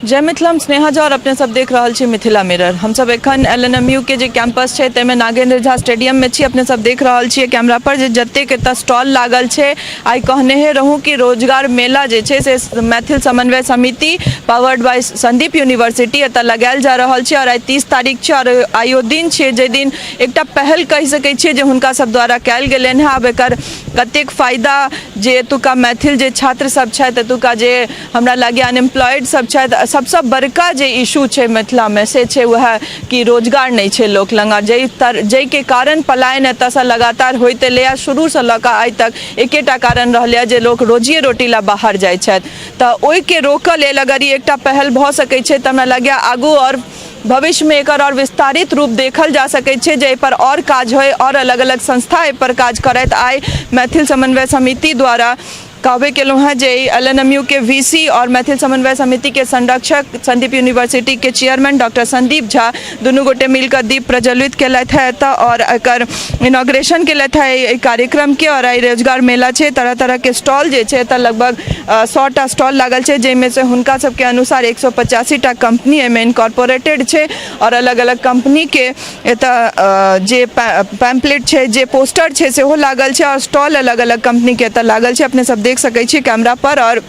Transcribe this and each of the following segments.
जय मिथिला, हम स्नेहा झा और अपने सब देख रहल छी मिथिला मिरर। हमसब एखन एल एन एम यू के जे कैंपस छै ताहिमे नागेंद्र झा स्टेडियम में छी। अपने सब देख रहल छियै कैमरा पर जे जतेक एतऽ स्टॉल लागल छै। आइ कहनेहे रहूँ कि रोजगार मेला जे छै से मैथिल समन्वय समिति पावर्ड बाय संदीप यूनिवर्सिटी एतऽ लगायल जा रहल छै और आइ 30 तारीख छै और आइ ओ दिन छियै जाहि दिन एकटा पहल कहि सकै छियै जे हुनका सब द्वारा कयल गेलनि हँ। आब एकर कतेक फायदा जे एतुका मैथिल जे छात्र सब छथि, एतुका जे हमरा लागैए अनएम्प्लॉयड सब छथि, सबसँ बड़का जे इशू छै मिथिलामे से छै वएह कि रोजगार नहि छै लोक लग, जाहि तर जाहिके कारण पलायन एतऽसँ लगातार होइत एलैए। शुरूसँ लऽ कऽ आइ तक एकेटा कारण रहलैए जे लोक रोजिए रोटी लए बाहर जाइ छथि। तऽ ओहिके रोकऽ लेल अगर ई एकटा पहल भऽ सकै छै तऽ हमरा लागैए आगू आओर भविष्यमे एकर आओर विस्तारित रूप देखल जा सकै छै जे एहिपर आओर काज होइ आओर अलग अलग संस्था एहिपर काज करथि। आइ मैथिल समन्वय समिति द्वारा कहबे केलहुँ हेँ जे एल एन एम यू के वी सी और मैथिल समन्वय समिति के संरक्षक संदीप यूनिवर्सिटी के चेयरमैन डॉक्टर संदीप झा दुनू गोटे मिलकर दीप प्रज्वलित केलथि है एतऽ और एकर इनॉग्रेशन केलथि है एहि कार्यक्रम के। और आइ रोजगार मेला छै, तरह तरह के स्टॉल जे छै एतऽ लगभग 100टा स्टॉल लागल छै, जाहिमे से हुनका सबके अनुसार 185 टा कंपनी एहिमे इनकॉर्पोरेटेड छै और अलग अलग कंपनी के एतऽ जे पैम्पलेट छै, जे पोस्टर छै सेहो लागल छै और स्टॉल अलग अलग कंपनीके एतऽ लागल छै। अपने सब देख सकै छी कैमरा पर। और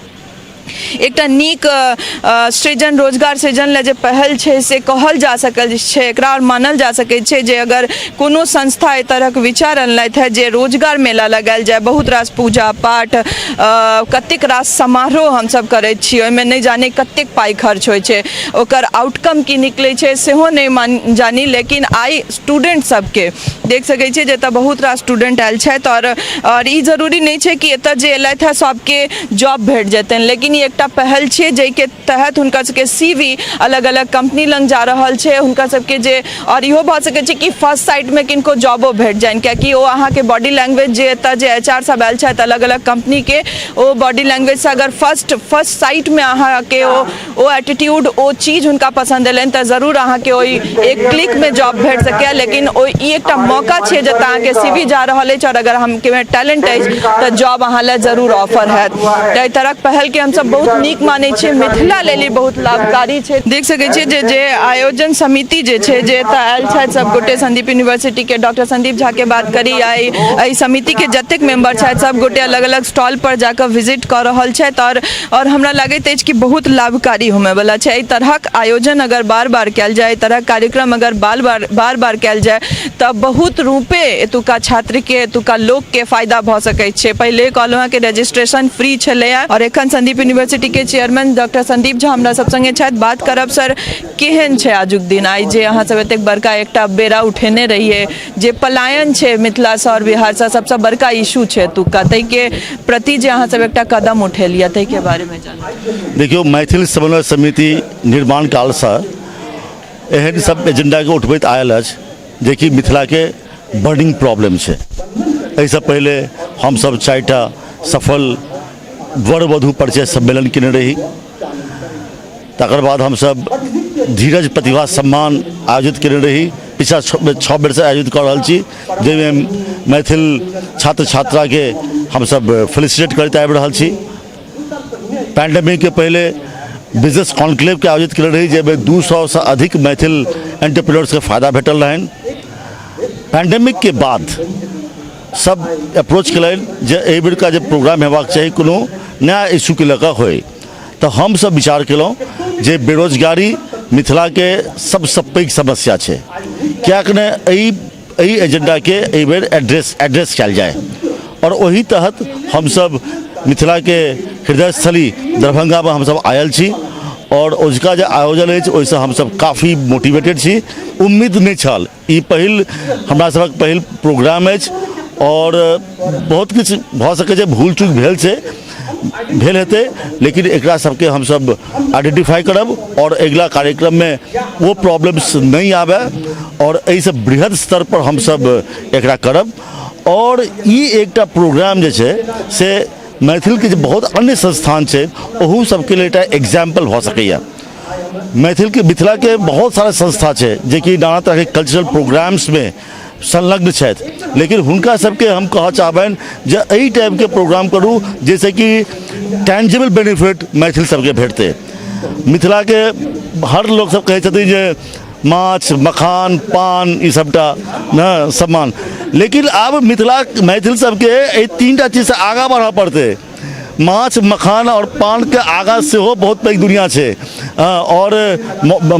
एकटा नीक सृजन, रोजगार सृजन लए जे पहल छै से कहल जा सकल छै एकरा और मानल जा सकै छै जे अगर कोनो संस्था एहि तरहक विचार अनलथि है जे रोजगार मेला लगायल जाय। बहुत रास पूजा पाठ, कतेक रास समारोह हमसब करै छी, ओहिमे नहि जाने कतेक पाइ खर्च होइ छै, ओकर आउटकम की निकलै छै सेहो नहि मान जानी। लेकिन आइ स्टूडेंट सबके देख सकै छियै जे एतऽ बहुत रास स्टूडेंट आयल छथि और ई जरूरी नहि छै कि एतऽ जे एलथि हँ सबके जॉब भेट जेतनि, लेकिन ई एकटा पहल छियै जाहिके तहत हुनका सबके सी वी अलग अलग कंपनी लग जा रहल छै हुनका सबके जे। और इहो भऽ सकै छै कि फर्स्ट साइटमे किनको जॉबो भेट जानि, कियाकि ओ अहाँके बॉडी लैंग्वेज जे एतऽ जे एच आर सब आयल छथि अलग अलग कंपनीके, ओ बॉडी लैंग्वेजसँ अगर फर्स्ट साइटमे अहाँके ओ एटीट्यूड, ओ चीज हुनका पसन्द एलनि तऽ जरूर अहाँके ओहि एक क्लिकमे जॉब भेट सकैए। लेकिन ओ ई एकटा मौका छियै जतऽ अहाँके सी वी जा रहल अछि आओर अगर हमके टैलेंट अछि तऽ जॉब अहाँ लए जरूर ऑफर हैत। तऽ एहि तरहक पहलके हमसब बहुत नीक मानै छियै, मिथिला लेल ई बहुत लाभकारी छै। देख सकै छियै जे जे आयोजन समिति जे छै, जे एतऽ आयल छथि सबगोटे, संदीप यूनिवर्सिटीके डॉक्टर संदीप झाके बात करी या एहि समितिके जतेक मेम्बर छथि, सबगोटे अलग अलग स्टॉल पर जाकऽ विजिट कऽ रहल छथि और हमरा लागैत अछि कि बहुत लाभकारी होमयवला छै। एहि तरहक आयोजन अगर बार बार कयल जाय, एहि तरहक कार्यक्रम अगर बार बार बार बार कयल जाय तऽ बहुत रूपे एतुका छात्रके, एतुका लोकके फायदा भऽ सकैत छै। पहिले कहलहुँ हँ कि रजिस्ट्रेशन फ्री छलैए और एखन संदीप यूनिवर्सिटीके चेयरमैन डॉक्टर संदीप झा हमरा सब सङ्गे छथि। बात करब सर, केहन छै आजुक दिन, आइ जे अहाँ सब एतेक बड़का एकटा बेड़ा उठेने रहियै, जे पलायन छै मिथिलासँ आओर बिहारसँ सबसँ बड़का इशू छै एतुका, ताहिके प्रति जे अहाँ सब एकटा कदम उठेलियै ताहिके बारेमे जानकारी। देखियौ, मैथिल समन्वय समिति निर्माण कालसँ एहन सब एजेंडाके उठबैत आयल अछि जेकि मिथिलाके बर्निंग प्रॉब्लम छै। एहिसँ पहिले हमसब 4टा सफल वर वधू परिचय सम्मेलन केने रही, तकर बाद हमसब धीरज प्रतिभा सम्मान आयोजित केने रही। पिछला 6 बेरसँ आयोजित कऽ रहल छी, जाहिमे मैथिल छात्र छात्राके हमसब फेलिसिटेट करैत आबि रहल छी। पैंडेमिकके पहिले बिजनेस कॉन्क्लेवके आयोजित केने रही, जाहिमे 200सँ अधिक मैथिल एंटरप्रेन्योर्सके फायदा भेटल रहनि। पैंडेमिकके बाद सब अप्रोच केलनि जे एहि बेरका जे प्रोग्राम हेबाक चाही कोनो नया इशूके लऽ कऽ होइ, तऽ हमसब विचार केलहुँ जे बेरोजगारी मिथिलाके सबसँ पैघ समस्या छै, किएक ने एहि एजेंडाके एहिबेर एड्रेस कयल जाय। आओर ओहि तहत हमसब मिथिलाके हृदयस्थली दरभंगामे हमसब आयल छी आओर ओजुका जे आयोजन अछि ओहिसँ हमसब काफी मोटिवेटेड छी। उम्मीद नहि छल, ई पहिल हमरा सबक पहिल प्रोग्राम अछि आओर बहुत किछु भऽ सकै छै, भूल चूक भेल छै, भेल हेतै, लेकिन एकरा सबके हमसब आइडेंटिफाई करब आओर अगिला कार्यक्रममे ओ प्रॉब्लम्स नहि आबै आओर एहिसँ बृहद स्तर पर हमसब एकरा करब। आओर ई एकटा प्रोग्राम जे छै से मैथिलके जे बहुत अन्य संस्थान छै ओहू सबके लेल एकटा एग्जाम्पल भऽ सकैए। मैथिलके मिथिलाके बहुत सारा संस्था छै जेकि नाना तरहके कल्चरल प्रोग्राम्समे संलग्न छथि, लेकिन हुनका सबके हम कहऽ चाहबनि जे एहि टाइपके प्रोग्राम करू जाहिसँ कि टेंजिबल बेनिफिट मैथिल सबके भेटतै। मिथिलाके हर लोकसभ कहै छथिन जे माछ मखान पान ई सबटा ने सम्मान, लेकिन आब मिथिला मैथिल सबके एहि 3टा चीजसँ आगाँ बढ़ऽ पड़तै। माछ मखान आओर पानके आगाँ सेहो बहुत पैघ दुनिया छै। आओर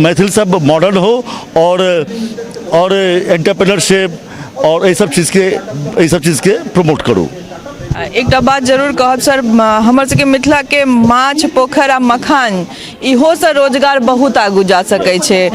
मैथिल सब मॉडर्न हो आओर एंटरप्रेन्योरशिप आओर एहि सब चीजके प्रमोट करू। एकटा बात जरूर कहब सर, हमर सबके मिथिलाके माछ पोखरि आ मखान इहोसँ रोजगार बहुत आगू जा सकै छै।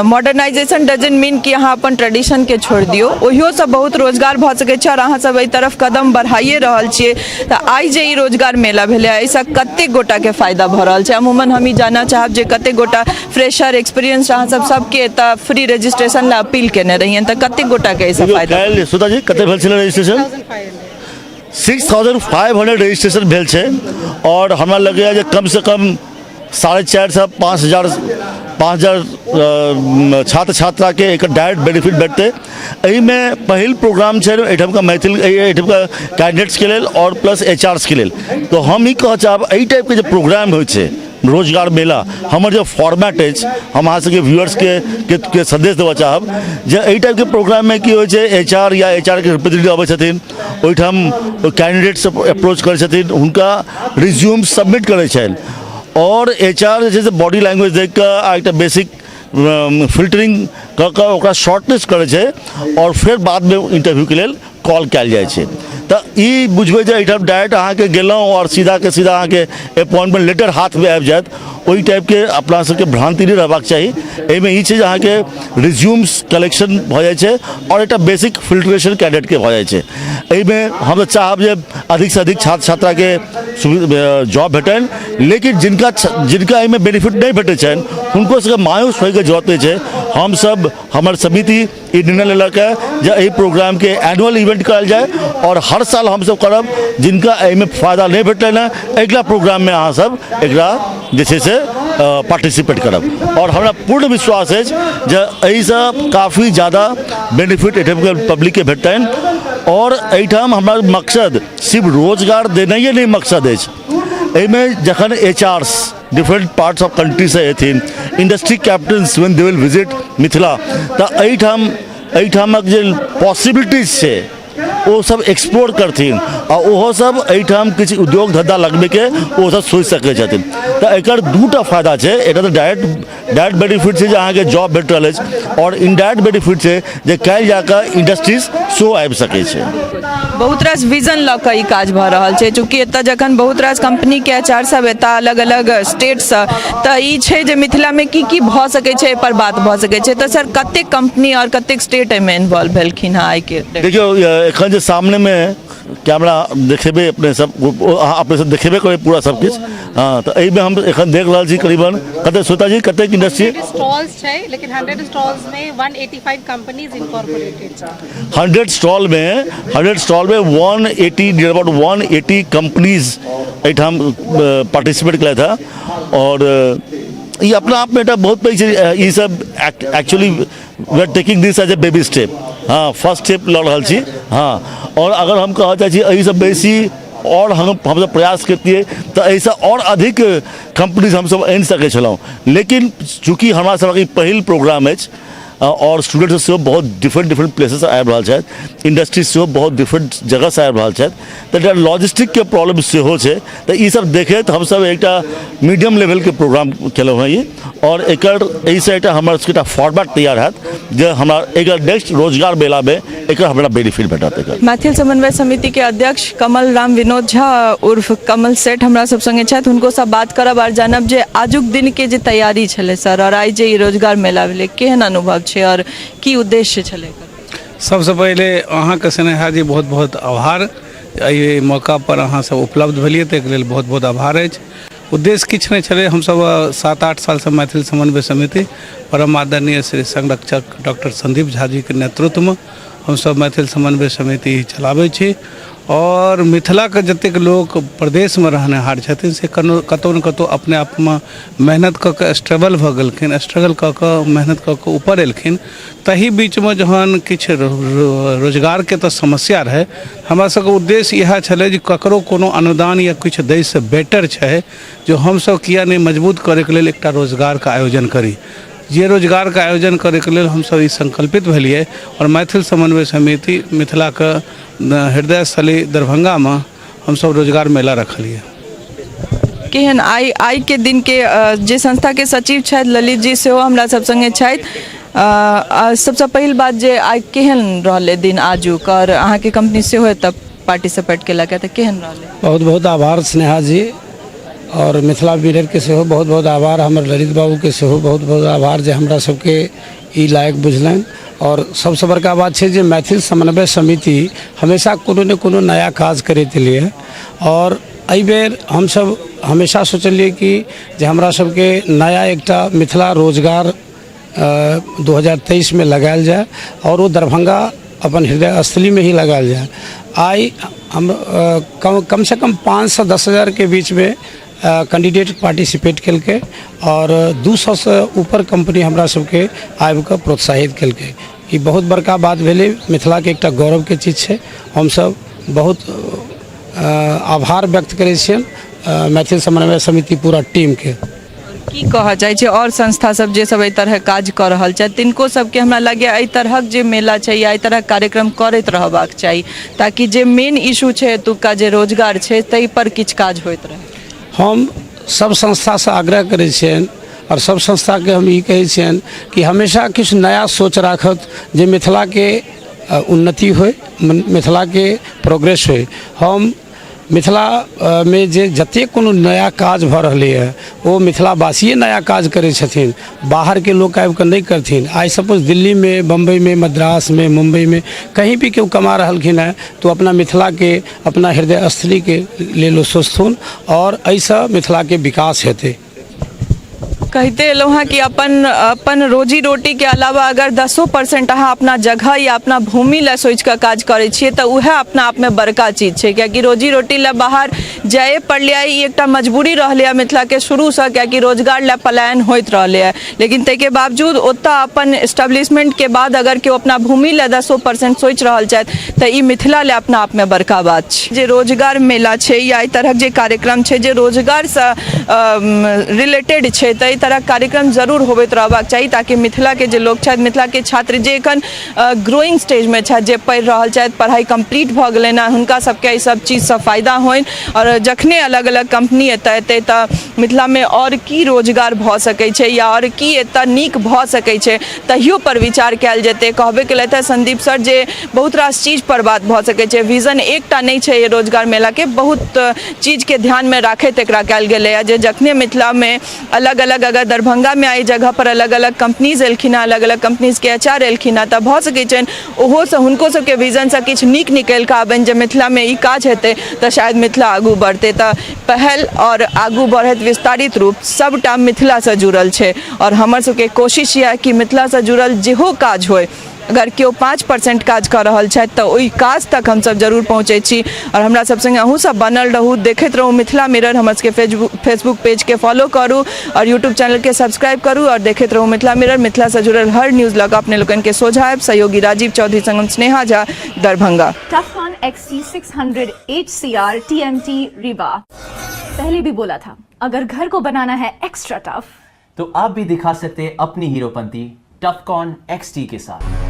मॉडर्नाइजेशन डजन्ट मीन कि अहाँ अपन ट्रेडिशनके छोड़ि दियौ, ओहियोसँ बहुत रोजगार भऽ सकै छै। आओर अहाँ सब एहि तरफ कदम बढ़ाइए रहल छियै, तऽ आइ जे ई रोजगार मेला भेलै, एहिसँ कतेक गोटाके फायदा भऽ रहल छै? अमूमन हम ई जानऽ चाहब जे कतेक गोटा फ्रेशर, एक्सपीरियंस, अहाँ सब सबके एतऽ फ्री रजिस्ट्रेशन लए अपील केने रहियनि, तऽ कतेक गोटाके एहिसँ फायदा? काल्हि सुधा जी कते भेल छलै रजिस्ट्रेशन? 6500 रजिस्ट्रेशन भेल छै। आओर हमरा लगैए जे कमसँ कम 450 से 5000 छात्र छात्राके एकर डायरेक्ट बेनिफिट भेटतै। एहिमे पहिल प्रोग्राम छै एहिठामका मैथिल, एहिठामका कैंडिडेट्सके लेल आओर प्लस एच आर्सके लेल। तऽ हम ई कहऽ चाहब, एहि टाइपके जे प्रोग्राम होइ छै रोजगार मेला, हमर जे फॉर्मेट अछि, हम अहाँ सबके व्यूअर्सके के सन्देश देबऽ चाहब जे एहि टाइपके प्रोग्राममे की होइ छै, एच आर या एच आर के प्रतिनिधि अबै छथिन ओहिठाम, कैंडिडेट सब अप्रोच करै छथिन, हुनका रिज्यूम सबमिट करै छनि आओर एच आर जे छै से बॉडी लैंग्वेज देख कऽ आ एकटा बेसिक फिल्टरिंग कऽ कऽ ओकरा शॉर्टलिस्ट करै छै आओर फेर बादमे इंटरव्यूके लेल कॉल कयल जाइ छै। तऽ ई बुझबै जे एहिठाम डायरेक्ट अहाँके गेलहुँ आओर सीधाके सीधा अहाँके अपॉइंटमेंट लेटर हाथमे आबि जायत, ओहि टाइपके अपना सबके भ्रान्ति नहि रहबाक चाही। एहिमे ई छै जे अहाँके रिज्यूम्स कलेक्शन भऽ जाइ छै आओर एकटा बेसिक फिल्ट्रेशन कैडेटके भऽ जाइ छै। एहिमे हम तऽ चाहब जे अधिकसँ अधिक छात्र छात्राके जॉब भेटनि, लेकिन जिनका जिनका एहिमे बेनिफिट नहि भेटै छनि, हुनको सबके मायूस होइके जरूरत नहि छै। हमसब, हमर समिति ई निर्णय लेलक है जे एहि प्रोग्रामके एनुअल इवेंट करल जाय आओर हर साल हमसब करब। जिनका एहिमे फायदा नहि भेटलनि हँ, अगिला प्रोग्राममे अहाँ सब एकरा जे छै से पार्टिसिपेट करब। आओर हमरा पूर्ण विश्वास अछि जे एहिसँ काफी जादा बेनिफिट एहिठामके पब्लिकके भेटतनि। आओर एहिठाम हमरा मकसद सिर्फ रोजगार देनाइए नहि मकसद अछि। एहिमे जखन H Rs different parts of कंट्रीसँ एथिन, industry captains when they will visit Mithila, तऽ एहिठामक जे पॉसिबिलिटीज छै ओ सब एक्सप्लोर करथिन आ ओहो सब एहिठाम किछु उद्योग धंधा लगबैके ओ सब सोचि सकै छथिन। तऽ एकर दूटा फायदा छै। एकटा तऽ डायरेक्ट डायरेक्ट बेनिफिट छै जे अहाँके जॉब भेट रहल अछि आओर इनडायरेक्ट बेनिफिट छै जे काल्हि जाकऽ इंडस्ट्रीज सेहो आबि सकै छै। बहुत रास विजन लऽ कऽ ई काज भऽ रहल छै, चूँकि एतऽ जखन बहुत रास कंपनीके एच आर सब एतऽ अलग अलग स्टेटसँ, तऽ ई छै जे मिथिलामे की की भऽ सकै छै, एहिपर बात भऽ सकै छै। तऽ सर, कतेक कंपनी आओर कतेक स्टेट एहिमे इन्वॉल्व भेलखिन हँ आइके? देखियौ, एखन जे सामनेमे कैमरा देखेबै अपने सब, अहाँ अपने सब देखेबे करबै पूरा सब किछु। हँ, तऽ एहिमे हम एखन देख रहल छी करीबन कतेक श्वेता जी, कतेक इंडस्ट्री? स्टॉल्स छै, लेकिन 100 स्टॉल्स में 185 कंपनीज इनकॉर्पोरेटेड छै। 100 स्टॉलमे 180, near about 180 companies एहिठाम पार्टिसिपेट केलथि हँ। आओर ई अपना आपमे एकटा बहुत पैघ छै। ई सब actually we are taking this as a baby step. हँ, फर्स्ट स्टेप लऽ रहल छी। हँ, आओर अगर हम कहऽ चाहै छी एहिसँ बेसी आओर हम हमसब प्रयास करतियै तऽ एहिसँ आओर अधिक कम्पनीज हमसब आनि सकै छलहुँ, लेकिन चूँकि हमरा सबक ई पहिल प्रोग्राम अछि आओर स्टूडेंट सेहो बहुत डिफरेंट डिफरेंट प्लेसेससँ आबि रहल छथि, इंडस्ट्री सेहो बहुत डिफरेंट जगहसँ आबि रहल छथि, तऽ एकटा लॉजिस्टिकके प्रॉब्लम सेहो छै। तऽ ई सब देखैत हमसब एकटा मीडियम लेवलके प्रोग्राम केलहुँ हँ ई। आओर एकर एहिसँ एकटा हमर सबके एकटा फॉर्मेट तैयार हैत जे हमरा एकर नेक्स्ट रोजगार मेलामे एकर हमरा बेनिफिट भेटत एकर। मैथिल समन्वय समिति के अध्यक्ष कमल राम विनोद झा उर्फ कमल सेठ हमरा सब संगे छथि। हुनको से बात करब आओर जानब जे आजुक दिन के जे तैयारी छलै सर, आओर आइ जे ई रोजगार मेला भेलै, केहन अनुभव छै आओर की उद्देश्य छलै एकर? सबसँ पहिले अहाँके स्नेहा जी बहुत बहुत आभार, एहि मौका पर अहाँ सब उपलब्ध भेलियै ताहिके लेल बहुत बहुत आभार अछि। उद्देश्य किछु नहि छलै, हमसभ 7-8 सालसँ मैथिल समन्वय समिति परम आदरणीय श्री संरक्षक डॉक्टर संदीप झा जीके नेतृत्वमे हमसभ मैथिल समन्वय समिति चलाबै छी। आओर मिथिलाके जतेक लोक प्रदेशमे रहनिहार छथिन से कोनो कतहु ने कतहु अपने आपमे मेहनत कऽ कऽ स्टेबल भऽ गेलखिन, स्ट्रगल कऽ कऽ मेहनत कऽ कऽ ऊपर एलखिन। तही बीचमे जहन किछु रोजगारके तऽ समस्या रहै, हमरा सबके उद्देश्य इएह छलै जे ककरो कोनो अनुदान या किछु दैसँ बेटर छै जे हमसब किए नहि मजबूत करैके लेल एकटा रोजगारके आयोजन करी। जे रोजगारके आयोजन करैके लेल हमसब ई संकल्पित भेलियै आओर मैथिल समन्वय समिति मिथिलाके हृदय स्थली दरभंगामे हमसब रोजगार मेला रखलियै। केहन आइके दिनके जे संस्थाके सचिव छथि ललित जी सेहो हमरा सब सङ्गे छथि। सबसँ पहिल बात जे आइ केहन रहलै दिन आजुक, आओर अहाँके कंपनी सेहो एतऽ पार्टिसिपेट केलक तऽ केहन रहलै? बहुत बहुत आभार स्नेहा जी, आओर मिथिला मिररके सेहो बहुत बहुत आभार, हमर ललित बाबूके सेहो बहुत बहुत आभार जे हमरा सबके ई लायक बुझलनि। आओर सबसँ बड़का बात छै जे मैथिल समन्वय समिति हमेशा कोनो ने कोनो नया काज करैत एलैए, आओर एहिबेर हमसब हमेशा सोचलियै कि जे हमरा सबके नया एकटा मिथिला रोजगार 2023 में लगायल जाय और वो दरभंगा अपन हृदय स्थली में ही लगायल जाय। आइ हम कम से कम 5 से 10 हजार के बीच में कैंडिडेट पार्टिसिपेट केलकै और 200 से ऊपर कंपनी हमरा सबके आबि कऽ प्रोत्साहित केलकै। ई बहुत बड़का बात भेलै, मिथिलाके एकटा गौरवके चीज छै। हमसब बहुत आभार व्यक्त करै छियनि मैथिल समन्वय समिति पूरा टीमके। की कहऽ चाहै छियै आओर संस्था सब जे सब एहि तरहक काज कऽ रहल छथि तिनको सबके? हमरा लगैए एहि तरहक जे मेला छै या एहि तरहक कार्यक्रम करैत रहबाक चाही, ताकि जे मेन इशू छै एतुक्का जे रोजगार छै ताहि पर किछु काज होइत रहै। हम सब संस्थासँ आग्रह करै छियनि आओर सब संस्थाके हम ई कहै छियनि कि हमेशा किछु नया सोच राखत जे मिथिलाके उन्नति होइ, मिथिलाके प्रोग्रेस होइ। हम मिथिलामे जे जतेक कोनो नया काज भऽ रहलैए ओ मिथिलावासिए नया काज करै छथिन, बाहरके लोक आबिकऽ नहि करथिन। आइ सपोज दिल्लीमे, बम्बइमे, मद्रासमे, मुम्बइमे कहीँ भी केओ कमा रहलखिन हेँ तऽ ओ अपना मिथिलाके, अपना हृदय स्थलीके लेल ओ सोचथुन आओर एहिसँ मिथिलाके विकास हेतै। कहिते एलहुँ हेँ कि अपन अपन रोजी रोटीके अलावा अगर 10% अहाँ अपना जगह या अपना भूमि लए सोचि कऽ काज करै छियै तऽ उएह अपना आपमे बड़का चीज छै, कियाकि रोजी रोटी लए बाहर जाइए पड़लैए, ई एकटा मजबूरी रहलैए मिथिलाके शुरूसँ, कियाकि रोजगार लए पलायन होइत रहलैए। लेकिन ताहिके बावजूद ओतऽ अपन एस्टेब्लिशमेंटके बाद अगर केओ अपना भूमि लए 10% सोचि रहल छथि तऽ ई मिथिला लए अपना आपमे बड़का बात छै। जे रोजगार मेला छै या एहि तरहक जे कार्यक्रम छै जे रोजगारसँ रिलेटेड छै, तऽ एहि तरहक कार्यक्रम जरूर होबैत रहबाक चाही, ताकि मिथिलाके जे लोक छथि, मिथिलाके छात्र जे एखन ग्रोइंग स्टेजमे छथि, जे पढ़ि रहल छथि, पढ़ाइ कम्प्लीट भऽ गेलनि हँ, हुनका सबके एहि सब चीजसँ फायदा होइन। आओर जखने अलग अलग कम्पनी एतऽ एतै तऽ मिथिलामे आओर की रोजगार भऽ सकै छै या आओर की एतऽ नीक भऽ सकै छै तहियो पर विचार कयल जेतै। कहबे केलथि हँ संदीप सर जे बहुत रास चीज पर बात भऽ सकै छै, विजन एकटा नहि छै एहि रोजगार मेलाके, बहुत चीजके ध्यानमे राखैत एकरा कयल गेलैए जे जखने मिथिलामे अलग अलग, अगर दरभंगामे एहि जगह पर अलग अलग कम्पनीज एलखिन हँ, अलग अलग कम्पनीजके एच आर एलखिन हँ, तऽ भऽ सकै छनि ओहोसँ हुनको सबके विजनसँ किछु नीक निकलि कऽ आबनि जे मिथिलामे ई काज हेतै तऽ शायद मिथिला आगू बढ़तै। तऽ पहल आओर आगू बढ़ैत विस्तारित रूप सबटा मिथिलासँ जुड़ल छै, आओर हमर सबके कोशिश यऽ कि मिथिलासँ जुड़ल जेहो काज होइ, अगर केओ 5% काज कऽ रहल छथि तऽ ओहि काज तक हमसब जरूर पहुँचै छी। आओर हमरा सब सङ्गे अहूँ सब बनल रहू, देखैत रहू मिथिला मिरर। हमर सबके फेसबुक पेजके फॉलो करू आओर यूट्यूब चैनलके सब्सक्राइब करू आओर देखैत रहू मिथिला मिरर। मिथिलासँ जुड़ल हर न्यूज लऽ कऽ अपने लोकनिके सोझा आयब। सहयोगी राजीव चौधरी संग हम Sneha Jha, Darbhanga. Tufcon XT600 HCR TMT Rewa। पहले भी बोला था, अगर घर को बनाना है एक्स्ट्रा टफ तो आप भी दिखा सकते हैं अपनी हीरोपंती टफकॉन XT के साथ।